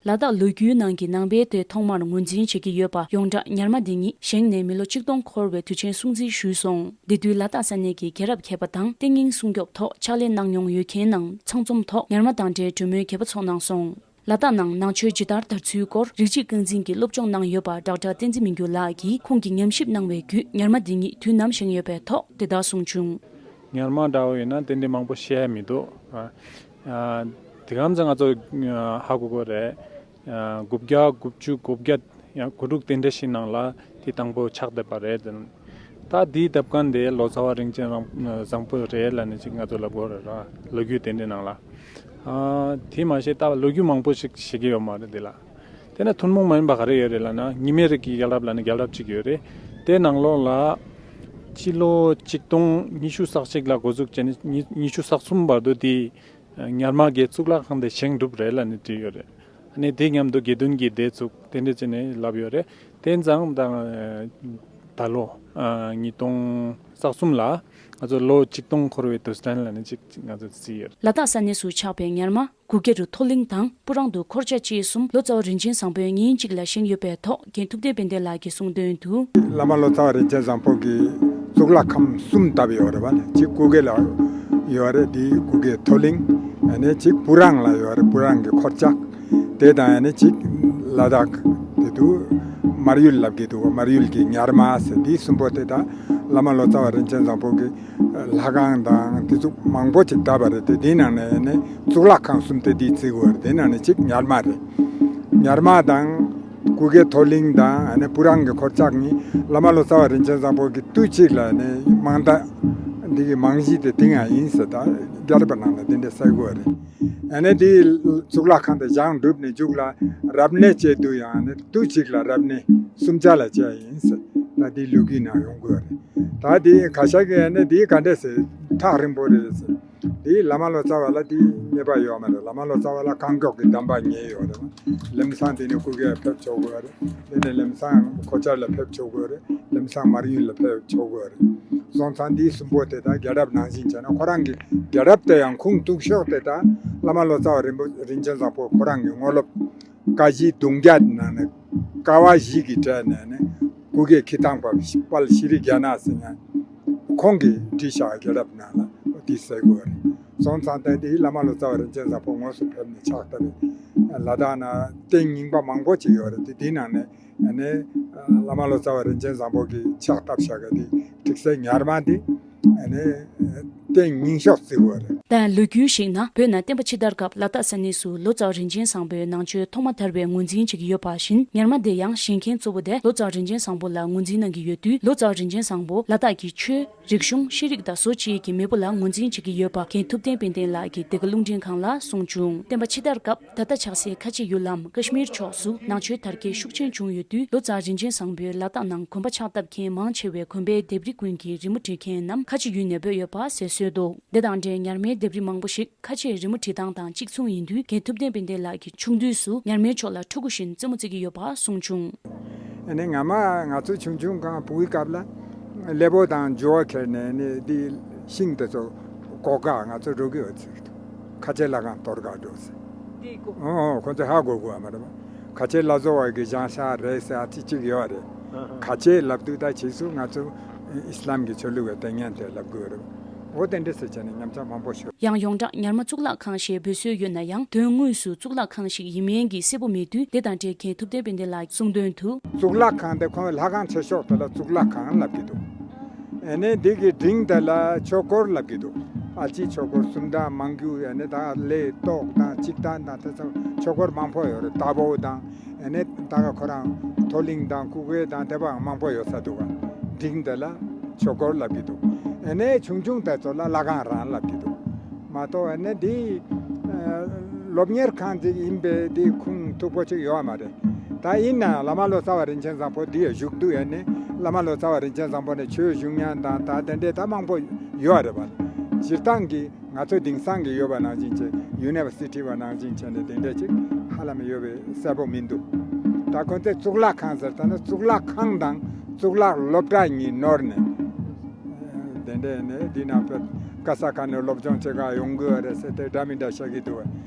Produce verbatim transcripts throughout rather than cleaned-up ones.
ལ་དྭགས་ལོ་རྒྱུས་ནང་གི་ནང་པའི་སྡེ་ཐོག་མར་ངོས་འཛིན་བྱེད་ཀྱི་ཡོད་པ་ཡོངས་གྲགས་ཉར་མ་འདི་ཉིད་བཞེངས་ནས་མི་ལོ་ཆིག་སྟོང་འཁོར་བའི་དུས་ཆེན་སྲུང་བརྩི་ཞུས་སོང་། དེ་དུས་ལ་དྭགས་ས་གནས་ཀྱི་རྒྱལ་རབས་མཁས་པ་དང་བསྟན་རྙིང་སྲུང་སྐྱོབ་ཐོག་ཕྱག་ལས་གནང་མྱོང་ཡོད་མཁན་རྣམས་ཚང་འཛོམས་ཐོག་ཉར་མ་དང་འབྲེལ་གྲོས་མོལ་རྒྱས་པ་ཚོགས་གནང་སོང་། ལ་དྭགས་ནང་ནང་ཆོས་ཇི་ལྟར་དར་ཚུལ་སྐོར་རིགས་གཅིག་རྐང་འཛིན་གྱི་སློབ་སྦྱོང་གནང་ཡོད་པ་ཌོག་ཊར་བསྟན་འཛིན་མི་འགྱུར་ལགས་ཀྱིས་ཁོང་གིས་ཉམས་ཞིབ་གནང་བའི་བརྒྱུད་ཉར་མ་འདི་ཉིད་དུས་ནམ་བཞེངས་ཡོད་པའི་ཐོག་དེ་ལྟར་གསུངས་བྱུང་། ཉར་མ་འདྲ་བོ་ཡིན་ན་ཏན་ཏན་མང་པོ་བཤད་ཡ་མི་འདུག་ཨ། ཨ། དེ་གམ་ཚང་ང་ཚོ་ཧ་གོ་གོ་རེད། ཨ། དགུ་བརྒྱ་དགུ་བཅུ་གོ་བརྒྱད་ཡང་གོ་དྲུག་དེ་འདྲ་ཞིག་ནང་ལ་དེ་དང་པོ་ཕྱག་བཏབ་པ་རེད། ད་དེའི་བཏབ་མཁན་དེ་ལོ་ཙཱ་བ་རིན་ཆེན་རང་བཟང་པོ་རེད་ལབ་ནས་ཅིག་ང་ཚོ་ལབ་གོ་རེད་ར། ལོ་རྒྱུས་དེ་འདྲ་ནང་ལ། ཨ། དེ་མ་ཤེས་ད་ལོ་རྒྱུས་མང་པོ་ཞིག་ཤེས་ཀྱི་ཡོད་མ་རེད་དེ་ལ། དེ་ནས་ཐུན་མོང་མ་ཡིན་པ་ག་རེ་ཡོད་རེད་ལབ་ན་ཉི་མའི་རིགས་ཀྱི་རྒྱལ་རབས་ལབ་ནས་རྒྱལ་རབས་གཅིག་ཡོད་རེད། དེ་ནང་ལོགས་ལ་སྤྱི་ལོ་ཆིག་སྟོང་ཉི་ཤུ་རྩ་གཅིག་ལ་འགོ་འཛུགས་བྱས་ནས་ཉི་ཉི་ཤུ་རྩ་གསུམ་བར་དུ་དེ་ཉར་མ་གི་གཙུག་ལག་ཁང་དེ་བཞེངས་གྲུབ་རེད་ལབ་ནས་བྲིས་ཡོད་རེད། ཨ་ནི་དེ་མཉམ་དུ་དགེ་འདུན་གྱི་སྡེ་བཙུགས་དེ་འདྲ་བྱས་ནས་ལབ་ཡོད་རེད། དེ་ཙང་ད་ད་ལོ་ཉིས་སྟོང་རྩ་གསུམ་ལ་ང་ཚོ་ལོ་ཆིག་སྟོང་འཁོར་བའི་དུས་དྲན་ལབ་ནས་ཅིག་ང་ཚོ་བརྩིས་ཡོད་རེད། ལ་དྭགས་ས་གནས་སུ་ཆགས་པའི་ཉར་མ་གུ་གེ་རུ་མཐོ་གླིང་དང་སྤུ་རང་དུ་འཁོར་ཆ་བཅས་གསུམ་ལོ་ཙཱ་བ་རིན་ཆེན་བཟང་པོས་ཉིན་གཅིག་ལ་བཞེངས་ཡོད་པའི་ཐོག་རྒན་ཐུབ་བསྟན་དཔལ་ལྡན་ལགས་ཀྱིས་གསུངས་དོན་དུ། བླ་མ་ལོ་ཙཱ་བ་རིན་ཆེན་བཟང་པོ་གིས་གཙུག་ལག་ཁང་གསུམ་བཏབ་ཡོད་རེད་བ། གཅིག་གུ་གེ་ལ་ཡོད་རེད། དེ་གུ་གེ་མཐོ་གླིང་། ཨ་ནི་གཅིག་སྤུ་རང་ལ་ཡོད་རེད། སྤུ་རང་གི་འཁོར་ཆ་དེ་དང་། ཨ་ནི་གཅིག་ལ་དྭགས་དེ་དུ་མར་ཡུལ་ལབ་ཀྱི་འདུག་མར་ཡུལ་གྱི་ཉར་མ་ཟེར་དེ་གསུམ་པོ་དེ་ད་བླ་མ་ལོ་ཙཱ་བ་རིན་ཆེན་བཟང་པོ་གི་ལྷ་ཁང་དང་དེ་ཚོ་མང་པོ་ཅིག་བཏབ་པ་རེད་དེ། དེའི་ནང་ནས་ནི་གཙུག་ལག་ཁང་གསུམ་དེ་དེའི་རྩིས་དགོས་རེད། དེའི་ནང་ནས་གཅིག་ཉར་མ་རེད། ཉར་མ་དང་གུ་གེ་མཐོ་གླིང་དང་ཨ་ནི་སྤུ་རང་གི་འཁོར་ཆ་གཉིས་བླ་མ་ལོ་ཙཱ་བ་རིན་ཆེན་བཟང་པོ་གི་དུས་གཅིག་ལ་ནི་མང་ད་འདི་གི་མང་གཞི་དེ་དེ་ཡང་ཡིན་ཟེར། ད་རྒྱལ་པོ་ནང་ལ་དེ་འདྲ་གསལ་དགོས་རེད། ཨ་ནི་དེའི་གཙུག་ལག་ཁང་དེ་བཞེངས་གྲུབ་ནས་མཇུག་ལ་རབ་གནས་བྱས་དུས་ཡང་ནི་དུས་གཅིག་ལ་རབ་གནས་གསུམ་ཆ་ལ་བྱས་ཡིན་ཟེར། ད་དེའི་ལོ་རྒྱུས་ནང་ཡོང་དགོས་རེད། ད་དེ་ཁ་ཤས་ཀྱིས་ནི་དེ་ག་འདྲས་ཟེར། ཐག་རིང་པོ་རེད་ཟེར། དེ་བླ་མ་ལོ་ཙཱ་བ་ལ་དེ་ངེས་པ་ཡོད་མ་རེད། བླ་མ་ལོ་ཙཱ་བ་ལ་གང་མགྱོགས་ཀྱི་གདམས་པ་ཉེ་ཡོད་རེད། ལམ་སང་དེ་ནས་སྐུ་སྒེར་ཕེབས་ཆོག་གི་རེད། དེ་ནས་ལམ་སང་ཁོ་ཆར་ལ་ཕེབས་ཆོག་གི་རེད། ལམ་སང་མར་ཡུལ་ལ་ཕེབས་ཆོག་གི་རེད། སོང་ཙང་དེ་གསུམ་པོ་དེ་ད་རྒྱལ་རབས་ནང་བཞིན་བྱས་ན་ཁོ་རང་གི་རྒྱལ་རབས་དེ་ཡང་ཁུངས་གཏུགས་ཤོག་དེ་ད་བླ་མ་ལོ་ཙཱ་བ་རིན་པོ་རིན་ཆེན་བཟང་པོ་ཁོ་རང་གི་དངོས་སློབ་ཀ་བཞི་གདུང་བརྒྱད་ནང་ནས་ཀ་བ་བཞི་གི་གྲས་ནས་ནས་སྐུ་སྒེར་ཁྱི་ཐང་པ་དཔལ་ཤྲི་རྒྱ་ནག་ཟེར་མཁན་ཁོང་གིས་བྲིས་བཞག་རྒྱལ་རབས་ནང་ལ་འདི་གསལ་དགོས་རེད། སོང་ཙང་ད་འདི་བླ་མ་ལོ་ཙཱ་བ་རིན་ཆེན་བཟང་པོ་དངོས་སུ་ཕེབས་ནས་ཕྱག་བཏབ་པའི་ལ་དྭགས་ན་རྟེན་རྙིང་པ་མང་པོ་ཅིག་ཡོད་རེད་དེ། དེའི་ནང་ནས་ཨ་ནི་བླ་མ་ལོ་ཙཱ་བ་རིན་ཆེན་བཟང་པོ་གིས་ཕྱག་བཏབ་བཞག་ག་དེ་ཁྲིག་སེ་ཉར་མ་འདི་ཨ་ནི་རྟེན་རྙིང་ཤོག་བརྩི་དགོས་རེད། ད་ལོ་རྒྱུས་ཤིག་ན་བོད་ན་བསྟན་པ་ཕྱི་དར་སྐབས་ལ་དྭགས་ས་གནས་སུ་ལོ་ཙཱ་བ་རིན་ཆེན་བཟང་པོའི་ནང་ཆོས་ཐོག་མ་དར་བའི་ངོས་འཛིན་བྱེད་ཀྱི་ཡོད་པ་བཞིན། ཉར་མ་དེ་ཡང་བཞེངས་མཁན་གཙོ་བོ་དེ་ལོ་ཙཱ་བ་རིན་ཆེན་བཟང་པོ་ལ་ངོས་འཛིན་གནང་གི་ཡོད་དུས། ལོ་ཙཱ་བ་རིན་ཆེན་བཟང་པོ་ལ་དྭགས་ཀྱི་ཆོས། རིག་གཞུང་། ཤེས་རིག་དང་བཟོ་བཅོས་ཀྱི་མེས་པོ་ལ་ངོས་འཛིན་བྱེད་ཀྱི་ཡོད་པ་རྒན་ཐུབ་བསྟན་དཔལ་ལྡན་ལགས་ཀྱིས་འདི་ག་རླུང་འཕྲིན་ཁང་ལ་གསུངས་བྱུང་། བསྟན་པ་ཕྱི་དར་སྐབས་ད་ལྟ་ཆགས་སའི་ཁ་ཆེ་ཡུལ་ལམ་ཀ་ཤི་མིར་ཕྱོགས་སུ་ནང་ཆོས་དར་རྒྱས་ཤུགས་ཆེན་བྱུང་ཡོད་དུས། ལོ་ཙཱ་རིན་ཆེན་བཟང་པོས་ལ་དྭགས་ནང་དགོན་པ་ཕྱག་བཏབ་མཁན་མང་ཆེ་བས་དགོན་པའི་ལྡེབས་རིས་ཀུན་གྱི་རི་མོ་བྲིས་མཁན་རྣམས་ཁ་ཆེ་ཡུལ་ནས་བོད་ཡོད་པ་ཟེར་སྲོལ་འདུག་འདི་དང་འབྲེལ་ཉར་མའི་ལྡེབས་རིས་མང་པོ་ཞིག་ཁ་ཆེའི་རི་མོ་བྲིས་སྟངས་དང་གཅིག་མཚུངས་ཡིན་དུས། རྒན་ཐུབ་བསྟན་དཔལ་ལྡན་ལགས་ཀྱིས་ཆུང་དུས་སུ་ཉར་མའི་ཕྱོགས་ལ་ཕྲུ་གུ་བཞིན་རྩེད་མོ་རྩེ་གི་ཡོད་པ་གསུངས་བྱུང་། ཨ་ནི་སྔ་མ་ང་ཚོ་ཆུང་ཆུང་སྒང་བུ་གུའི་སྐབས་ལ་སླེ་པོ་དང་ཇོ་བོ་ཁྱེར་ནས་ནི་འདི་ཤིང་དེ་ཚོ་སྒོག་ག་ང་ཚོ་འགྲོ་གི་ཡོད་ཚེ་ཁ་ཆེ་ལྷ་ཁང་གཏོར་ག་འགྲོ་ཟེར། འདི་གོ་ཨོ་ཨོ་ཁོ་ཚོ་ཧ་གོ་གོ་བ་མ་རེད་པ། ཁ་ཆེ་བླ་བཟོ་བ་གི་བཞེངས་ཤག་རེད་ཟེར་ཨ་ཙི་གཅིག་ཡོད་རེད། ཁ་ཆེ་ལབ་དུས་ད་ཕྱིས་སུ་ང་ཚོ་ཨི་སི་ལམ་གྱི་ཆོས་ལུགས་ཀྱི་ལྟས་ངན་དེ་ལབ་དགོས་རེད། འོ་དེ་འདྲ་ཟེར་བྱས་ནས་ཉམས་ཆག་མང་པོ་ཤོར། ཡང་ཡོངས་གྲགས་ཉར་མ་གཙུག་ལག་ཁང་ཞེས་འབོད་སྲོལ་ཡོད་ན་ཡང་། དོན་དངོས་སུ་གཙུག་ལག་ཁང་ཞིག་ཡིན་མིན་གྱི་གསལ་པོ་མེད་དུས། དེ་དང་འབྲེལ་རྒན་ཐུབ་བསྟན་དཔལ་ལྡན་ལགས་གསུངས་དོན་དུ། གཙུག་ལག་ཁང་དེ་ཁོང་ལྷ་ཁང་ཆེ་ཤོས་དེ་ལ་གཙུག་ལག་ཁང་ལབ་ཀྱི་འདུག་ཨ་ནི་འདི་གི་འབྲིང་དེ་ལ་ཆོས་འཁོར་ལབ་ཀྱི་འདུག་ཨ་ལྕེ་ཆོས་འཁོར་སུམ་རྟགས་མང་རྒྱུ། ཨ་ནི་ད་ལས་ཏོག་དང་གཅིག་ཐང་དང་དེ་ཚོ་ཆོས་འཁོར་མང་པོ་ཡོད་རེད། རྟ་ཕོ་དང་། ཨ་ནི་ད་ག་ཁོ་རང་མཐོ་གླིང་དང་སྐུ་སྒེར་དང་དེ་བ་མང་པོ་ཡོད་ས་འདུག་ག་འབྲིང་དེ་ལ་ཆོས་འཁོར་ལབ་ཀྱི་འདུག་ཨ་ནི་ཆུང་ཆུང་དེ་ཚོ་ལ་ལྷ་ཁང་རང་ལབ་ཀྱི་འདུག་མ་གཏོགས་ཨ་ནི་འདི་ཨ་སློབ་གཉེར་ཁང་ཅིག་ཡིན་པས་འདི་ཁུངས་ཐུག་པོ་ཅིག་ཡོད་མ་རེད། ད་ཡིན་ན་ཡང་བླ་མ་ལོ་ཙཱ་བ་རིན་ཆེན་བཟང་པོ་འདི་ཡ་བཞུགས་དུས་ཨ་ནི་བླ་མ་ལོ་ཙཱ་བ་རིན་ཆེན་བཟང་པོ་ནས་ཆོས་ཞུ་མཁན་དང་ད་དེ་འདྲའི་ད་མང་པོ་ཡོད་རེད་པ། སྤྱིར་བཏང་གི་ང་ཚོ་དེང་སང་གི་ཡོད་པ་ནང་བཞིན་བྱས། ཡུ་ནི་ཝར་སི་ཊི་བ་ནང་བཞིན་བྱས་ནས་དེ་འདྲ་ཅིག་ཧ་ལམ་ཡོད་པའི་གསལ་པོ་མི་འདུག་ད་ཁོ་ཚོས་གཙུག་ལག་ཁང་ཟེར་ད་ནི་གཙུག་ལག་ཁང་དང་གཙུག་ལག་སློབ་གྲྭ་གཉིས་ནོར་ནས། དེ་འདྲ་ནས་འདི་ནང་བོད་ ག་ས་ག་ནས་སློབ་སྦྱོང་བྱེད་ག་ཡོང་དགོས་རེད་ཟེར་དེ་འདྲ་མི་འདྲ་བཤད་ཀྱི་འདུག་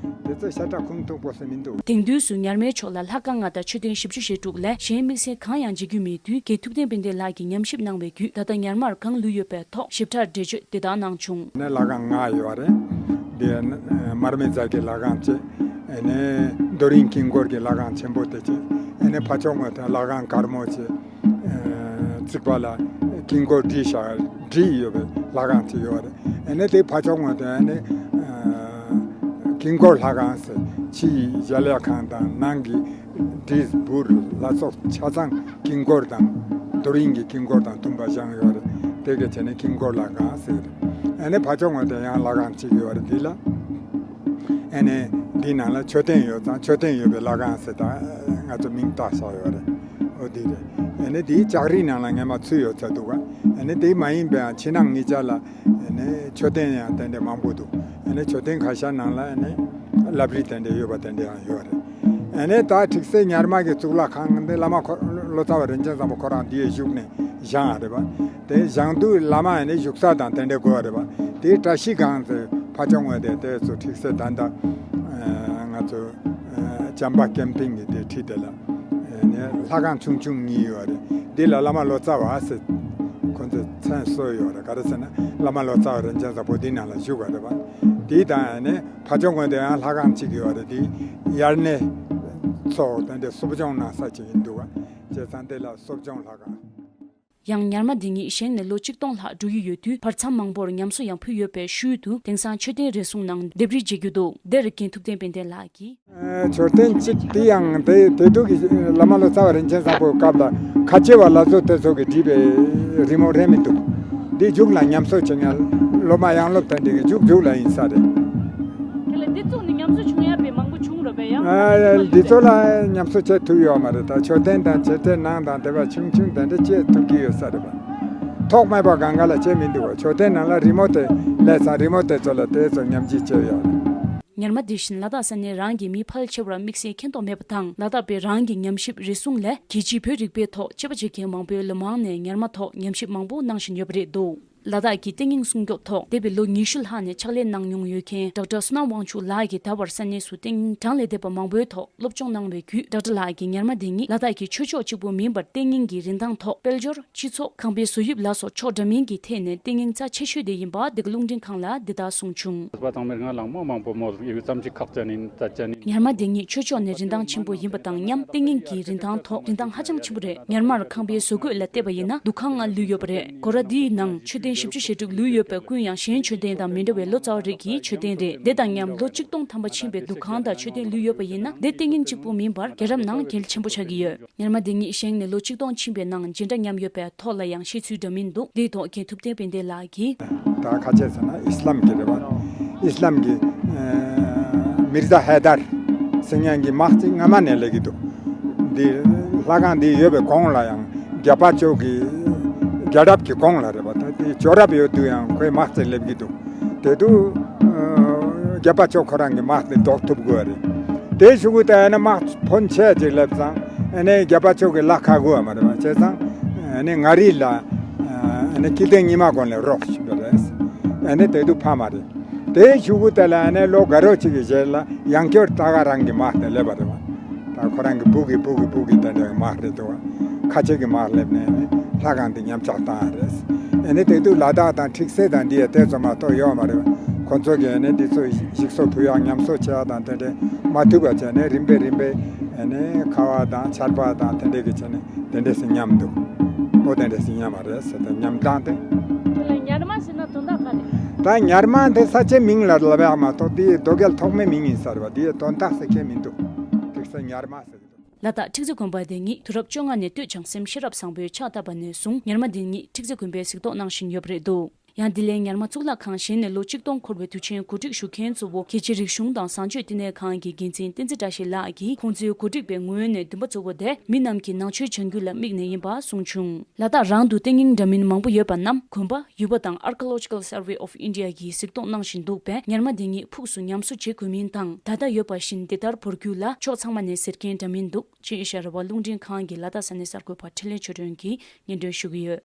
དེ་ཚོ་ཤ་ཁྲག་ཁུངས་ཐུག་པོ་ཟེར་མི་འདུག་དེང་དུས་སུ་ཉར་མའི་ཕྱོགས་ལ་ལྷ་ཁང་ལྔ་དང་མཆོད་རྟེན་བཞི་བཅུ་ཞེ་དྲུག་ལས་གཞན་དམིགས་བསལ་གང་ཡང་མཇལ་རྒྱུ་མེད་དུས། དགེ་ཐུབ་བསྟན་དཔལ་ལྡན་ལགས་ཀྱིས་ཉམས་ཞིབ་གནང་བའི་བརྒྱུད། ད་ལྟ་ཉར་མར་གང་ལུས་ཡོད་པའི་ཐོག་ཞིབ་ཕྲ་འགྲེལ་བརྗོད་དེ་དག་གནང་བྱུང་། ནས་ལྷ་ཁང་ལྔ་ཡོད་རེད། དེ་མར་མེ་མཛད་ཀྱི་ལྷ་ཁང་བཅས། ཨ་ནས་རྡོ་རིང་དཀྱིལ་འཁོར་གྱི་ལྷ་ཁང་ཆེན་པོ་དེ་བཅས། ཨ་ནས་ཕ་ཕྱོགས་ངོས་དང་ལྷ་ཁང་དཀར་མོ་བཅས། རྩིག་པ་ལ་དཀྱིལ་འཁོར་བྲིས་བཞག་བྲིས་ཡོད་པའི་ལྷ་ཁང་ཅིག་ཡོད་རེད། ཨ་ནས་དེ་ཕ་ཕྱོགས་ངོས་དང་ཨ་ནས་དཀྱིལ་འཁོར་ལྷ་ཁང་ཟེར། ཕྱི་ཡི་གཞལ་ཡས་ཁང་དང་ནང་གི་བྲིས་འབུར་ལ་སོགས་ཆ་ཚང་དཀྱིལ་འཁོར་དང་རྡོ་རིང་གི་དཀྱིལ་འཁོར་དང་བསྟུན་པ་བཞེངས་ཡོད་རེད། དེ་ག་བྱས་ནས་དཀྱིལ་འཁོར་ལྷ་ཁང་ཟེར། ཨ་ནས་ཕ་ཕྱོགས་ངོས་དང་ཡང་ལྷ་ཁང་གཅིག་ཡོད་རེད། འདི་ལ་ཨ་ནས་འདི་ནང་ལ་མཆོད་རྟེན་ཡོད་ཙང་མཆོད་རྟེན་ཡོད་པའི་ལྷ་ཁང་ཟེར། ད་ང་ཚོ་མིང་བཏགས་བཞག་ཡོད་རེད། འོ་འདི་རེད། ཨ་ནས་འདིའི་ལྕགས་རིའི་ནང་ལ་སྔས་མ་ཚུད་ཡོད་ཚ་འདུག་ག་ཨ་ནས་དེ་མ་ཡིན་པའང་ཕྱི་ནང་གཉིས་ཆ་ལ་ཨ་ནས་མཆོད་རྟེན་ཡང་དེ་འདྲ་མང་པོ་འདུག་ཨ་ནས་མཆོད་རྟེན་ཁ་ཤས་ནང་ལ་ཨ་ནས་ལྷ་བྲིས་དེ་འདྲ་ཡོད་པ་དེ་འདྲ་ཡང་ཡོད་རེད། ཨ་ནས་ད་ཁྲིག་སེ་ཉར་མ་གི་གཙུག་ལག་ཁང་འདི་བླ་མ་ཁོ་ལོ་ཙཱ་བ་རིན་ཆེན་བཟང་པོ་ཁོ་རང་འདི་ཡི་བཞུགས་ནས་བཞེངས་ཡ་རེད་པ། དེ་བཞེངས་དུས་བླ་མ་ཨ་ནས་བཞུགས་ས་དང་དེ་འདྲ་དགོས་པ་རེད་པ། དེའི་བཀྲ་ཤིས་སྒང་ཚོའི་ཕ་ཕྱོགས་ངོས་དེ་དེ་ཚོ་ཁྲིག་སེ་ད་ལྟ་ང་ཚོ་བྱམས་པ་ཀེམ་པིང་གི་དེ་ཁྲིད་དེ་ལ་ཨ་ནས་ལྷ་ཁང་ཆུང་ཆུང་གཉིས་ཡོད་རེད། འདི་ལ་བླ་མ་ལོ་ཙཱ་བ་ཟེར་ཁོ་ཚོས་མཚན་གསོལ་ཡོད་རེད། ག་རེ་ཟེར་ན་བླ་མ་ལོ་ཙཱ་བ་རིན་ཆེན་བཟང་པོ་འདི་ནང་ལ་བཞུགས་པ་རེད་པ། དེའི་དང་ཨ་ནས་ཕ་ཕྱོགས་ངོས་དེ་ཡང་ལྷ་ཁང་གཅིག་ཡོད་རེད། དེ་དབྱར་གནས་ཚོགས་དེ་འདྲ་གསོ་སྦྱོང་གནང་ས་ཅིག་ཡིན་འདུག་ག་བྱས་ཙང་དེ་ལ་གསོ་སྦྱོང་ལྷ་ཁང་། ཡང་ཉར་མ་འདི་ཉིད་བཞེངས་ནས་ལོ་ཆིག་སྟོང་ལྷག་འགྲོ་ཡི་ཡོད་དུས། བར་མཚམས་མང་པོར་ཉམས་གསོ་ཡང་ཕུལ་ཡོད་པའི་ཤུལ་དུ། དེང་སང་མཆོད་རྟེན་རེ་ཟུང་ནང་ལྡེབས་རིས་མཇལ་རྒྱུ་འདུག་འདིར་རྒན་ཐུབ་བསྟན་དཔལ་ལྡན་ལགས་ཀྱིས། མཆོད་རྟེན་གཅིག་དེ་ཡང་དེ་དེ་དུས་ཀྱི་བླ་མ་ལོ་ཙཱ་བ་རིན་ཆེན་བཟང་པོའི་སྐབས་ལ་ཁ་ཆེ་བ་ལ་བཟོ་དེ་ཚོ་གིས་བྲིས་པའི་རི་མོ་རེད་མི་འདུག་འདི་མཇུག་ལ་ཉམས་གསོ་བྱེད་མཁན་སློབ་མ་ཡང་སློབ་དེ་འདྲ་གི་མཇུག་མཇུག་ལ་ཡིན་ས་རེད། དེ་ལ་འདི་བཙུགས་ནས་ཉམས་གསོ་བྱུང་ཡ་པའི་མང་པོ་བྱུང་རོགས་པས་ཡང་། ཨ་འདི་ཚོ་ལ་ཉམས་གསོ་བྱེད་ཐུབ་ཡོད་མ་རེད། ད་མཆོད་རྟེན་དང་མཆོད་རྟེན་ནང་དང་དེ་བ་ཆུང་ཆུང་དེ་འདྲ་བྱེད་ཐུབ་ཀྱི་ཡོད་ས་རེད་པ། ཐོག་མེད་པ་གང་ག་ལ་བྱེད་མི་འདུག་པ། མཆོད་རྟེན་ནང་ལ་རི་མོ་དེ་སླེབས་ཙང་རི་མོ་དེ་ཚོ་ལ་དེ་ཚོ་ཉམས་ཞིབ་བྱས་ཡོད་རེད། ཉར་མ་དེ་བཞིན་ལ་དྭགས་ས་གནས་རང་གི་མི་ཕལ་ཆེ་བར་དམིགས་བསལ་མཁྱེན་རྟོགས་མེད་པ་དང་། ལ་དྭགས་པའི་རང་གི་ཉམས་ཞིབ་རེ་ཟུང་ལས་རྒྱལ་སྤྱིའི་བོད་རིག་པའི་ཐོག་དཔྱད་པ་བྱེད་མཁན་མང་པོས་ལོ་མང་ནས་ཉར་མ་ཐོག་ཉམས་ཞིབ་མང་པོ་གནང་བཞིན་ཡོད་པ་རེད་འདུག་ལ་དྭགས་ཀྱི་ཏིང་ངེ་འཛིན་སྲུང་སྐྱོབ་ཐོག་འདས་པའི་ལོ་ཉི་ཤུ་ལྷག་ནས་ཕྱག་ལས་གནང་མྱོང་ཡོད་མཁན་ཌོག་ཊར་བསོད་ནམས་དབང་ཕྱུག་ལགས་ཀྱིས་ད་བར་ས་གནས་སུ་ཏིང་ངེ་འཛིན་གྲངས་ལས་འདས་པ་མང་པོའི་ཐོག་སློབ་སྦྱོང་གནང་བའི་བརྒྱུད། ཌོག་ཊར་ལགས་ཀྱིས་ཉར་མ་འདི་ཉིད་ལ་དྭགས་ཀྱི་ཆོས་ཕྱོགས་གཅིག་པུ་མིན་པར་ཏིང་ངེ་འཛིན་གྱི་རིན་ཐང་ཐོག་དཔལ་འབྱོར། སྤྱི་ཚོགས། ཁང་པའི་བཟོ་དབྱིབས་ལ་སོགས་ཕྱོགས་འདྲ་མིན་གྱི་ཐད་ནས་ཏིང་ངེ་འཛིན་རྩ་ཆེ་ཤོས་དེ་ཡིན་པ་འདི་ག་རླུང་འཕྲིན་ཁང་ལ་འདི་ལྟར་གསུངས་བྱུང་། བཟོ་པ་ཚང་མས་ང་ལ་མ་མང་པོ་མོ་ཡི་ཙམ་ཅིག་ཁག་ཅན་ཡིན་ཙ་ཅན་ཡིན། ཉར་མ་འདི་ཉིད་ཆོས་ཕྱོགས་ནས་རིན་ཐང་ཆེན་པོ་ཡིན་པ་དང་མཉམ། ཏིང་ངེ་འཛིན་གྱི་རིན་ཐང་ཐོག་རིན་ཐང་ཧ་ཅང་ཆེན་པོ་རེད། ཉར་མར་ཁང་པའི་བཟོ་བཀོད་ལ་བལྟས་པ་ཡིན་ན་འདུ་ཁང་ལྔ་ལུས་ཡོད་པ་རེད། སྒོ་ར་འདིའི་ནང་མཆོད་རྟེན་བཞི་བཅུ་ཞེ་དྲུག་ལུས་ཡོད་པ་ཀུན་ཡང་གཞན་མཆོད་རྟེན་དང་མི་འདྲ་བའི་ལོ་ཙཱ་བ་རིགས་ཀྱི་མཆོད་རྟེན་རེད། དེ་དང་མཉམ་ལོ་ཆིག་སྟོང་ཐམ་པ་ཕྱིན་པའི་འདུ་ཁང་དང་མཆོད་རྟེན་ལུས་ཡོད་པ་ཡིན་ན་འདི་ཏིང་ངེ་འཛིན་གཅིག་པུ་མིན་པར་རྒྱལ་རབས་ནང་གལ་ཆེན་པོ་ཆགས་ཀྱི་ཡོད། ཉར་མ་འདི་ཉིད་བཞེངས་ནས་ལོ་ཆིག་སྟོང་ཕྱིན་པའི་ནང་འཇིགས་སྐྲག་མཉམ་ཡོད་པའི་ཐོག་ལ་ཡང་བཤད་ཚུལ་འདྲ་མིན་འདུག་འདིའི་ཐོག་རྒན་ཐུབ་བསྟན་དཔལ་ལྡན་ལགས་ཀྱིས། ད་ཁ་ཆེ་ཟེར་ན་ཨི་སི་ལམ་གྱི་རེད་བ། ཨི་སི་ལམ་གྱི་ཨ་མིར་ཛ་ཧེ་དར་ཟེར་མཁན་གྱི་དམག་ཅིག་སྔ་མ་ནས་སླེབས་ཀྱི་འདུག་འདི་ལྷ་ཁང་འདི་ཡོད་པའི་གོང་ལ་ཡང་རྒྱལ་པོ་མཆོག་གི་རྒྱལ་རབས་ཀྱི་གོང་ལ་རེད་བ། ད་དེ་ཇོ་རབས་ཡོད་དུས་ཡང་ཁོའི་དམག་ཅིག་སླེབས་ཀྱི་འདུག་དེ་དུས་ཨ་རྒྱལ་པོ་མཆོག་ཁོ་རང་གི་དམག་དེ་ཟློག་ཐུབ་དགོས་རེད། དེ་གཞུག་གུ་ད་ཨ་ནི་དམག་ཕོན་ཆེ་ཅིག་སླེབས་ཙང་ཨ་ནི་རྒྱལ་པོ་མཆོག་གི་ལ་ཁ་དགོས་མ་རེད་བ། བྱས་ཙང་ཨ་ནི་མངའ་རིས་ལ་ཨ་ནི་སྐྱིད་ལྡེ་རྙིང་མ་དགོན་ལ་རོགས་ཞུས་པ་རེད། ཨ་ནི་དེ་དུས་ཕ་མ་རེད། དེ་གཞུག་གུ་དེ་ལ་ཨ་ནི་ལོ་འགའ་རོ་ཅིག་གི་རྗེས་ལ་ཡང་བསྐྱར་ད་ག་རང་གི་དམག་དེ་སླེབས་པ་རེད་བ། ད་ཁོ་རང་གི་བུ་གི་བུ་གི་བུ་གི་དེ་འདྲའི་དམག་རེད་འདུག་བ། ཁ་ཆེ་གི་དམག་སླེབས་ནས་ནི་ལྷ་ཁང་དེ་ཉམས་ཆག་བཏང་བ་རེད། ཨ་ནི་དེ་དུས་ལ་དྭགས་དང་ཁྲིག་སེ་དང་འདི་ཡ་དེ་ཚོ་མ་གཏོགས་ཡོད་མ་རེད། ཁོ་ཚོ་གིས་ཨ་ནི་འདི་ཚོ་ཞིག་གསོ་ཕུལ་ཡག་ཉམས་གསོ་བྱེད་ཡག་དང་དེ་འདྲས་མ་ཐུབ་པ་བྱས་ནས་རིམ་པས་རིམ་པས་ཨ་ནི་ཁ་བ་དང་ཆར་པ་དང་དེ་འདྲས་ཀྱི་བྱས་ནས་དེ་འདྲས་སེ་ཉམས་འདུག་འོ་དེ་འདྲས་སེ་ཉམས་པ་རེད་ཟེར་ཏེ་ཉམས་སྟངས་དེ། དེ་ལ་ཉར་མ་ཟེར་ན་དོན་དག་ག་རེ། ད་ཉར་མ་དེ་ས་ཆའི་མིང་ལ་ལབ་ཡག་མ་གཏོགས་དེའི་རྡོ་རྒྱལ་ཐོག་མའི་མིང་ཡིན་ས་རེད་བ། དེའི་དོན་དག་ཟེར་མཁན་མི་འདུག་ཁྲིག་སེ་ཉར་མ་ཟེར་གྱི་འདུག་ལ་དྭགས་ཁྲིག་རྩེ་དགོན་པ་དེ་ཉིད་དུས་རབས་བཅོ་ལྔ་ནས་སྟོད་བྱང་སེམས་ཤེས་རབ་བཟང་པོས་ཕྱག་བཏབ་པ་ནས་བཟུང་ཉར་མ་དེ་ཉིད་ཁྲིག་རྩེ་དགོན་པས་གཟིགས་རྟོག་གནང་བཞིན་ཡོད་པ་རེད་འདུག་ཡང་འདི་ལས་ཉར་མ་གཙུག་ལག་ཁང་བཞེངས་ནས་ལོ་ཆིག་སྟོང་འཁོར་བའི་དུས་ཆེན་གོ་སྒྲིག་ཞུ་མཁན་གཙོ་བོ་རྒྱལ་སྤྱིའི་རིག་གཞུང་དང་བཟང་སྤྱོད་བསྟི་གནས་ཁང་གི་འགན་འཛིན་བསྟན་འཛིན་བཀྲ་ཤིས་ལགས་ཀྱིས་ཁོང་ཚོའི་གོ་སྒྲིག་པའི་ངོས་ནས་འདུན་པ་གཙོ་བོ་དེ་མི་རྣམས་ཀྱིས་ནང་ཆོས་སྦྱང་རྒྱུ་ལ་དམིགས་ནས་ཡིན་པ་གསུངས་བྱུང་། ལ་དྭགས་རང་དུ་ཏིང་ངེ་འཛིན་འདྲ་མིན་མང་པོ་ཡོད་པ་རྣམས་དགོན་པ། ཡུལ་པ་དང་Archaeological Survey of India གིས་གཟིགས་རྟོག་གནང་བཞིན་འདུག་པས། ཉར་མ་འདི་ཉིད་ཕུགས་སུ་ཉམས་གསོ་བྱེད་དགོས་མིན་དང་། ད་ལྟ་ཡོད་པ་བཞིན་འདི་ལྟར་བོར་རྒྱུ་ལ་ཕྱོགས་ཚང་མ་ནས་ཟེར་མཁན་འདྲ་མིན་འདུག་ཅེས་ཨེ་ཤ་ཡ་རང་དབང་རླུང་འཕྲིན་ཁང་གི་ལ་དྭགས་ས་གནས་གསར་འགོད་པ་འཕྲིན་ལས་ཆོས་སྒྲོན་གྱིས་སྙན་སྒྲོན་ཞུ་གི་ཡོད།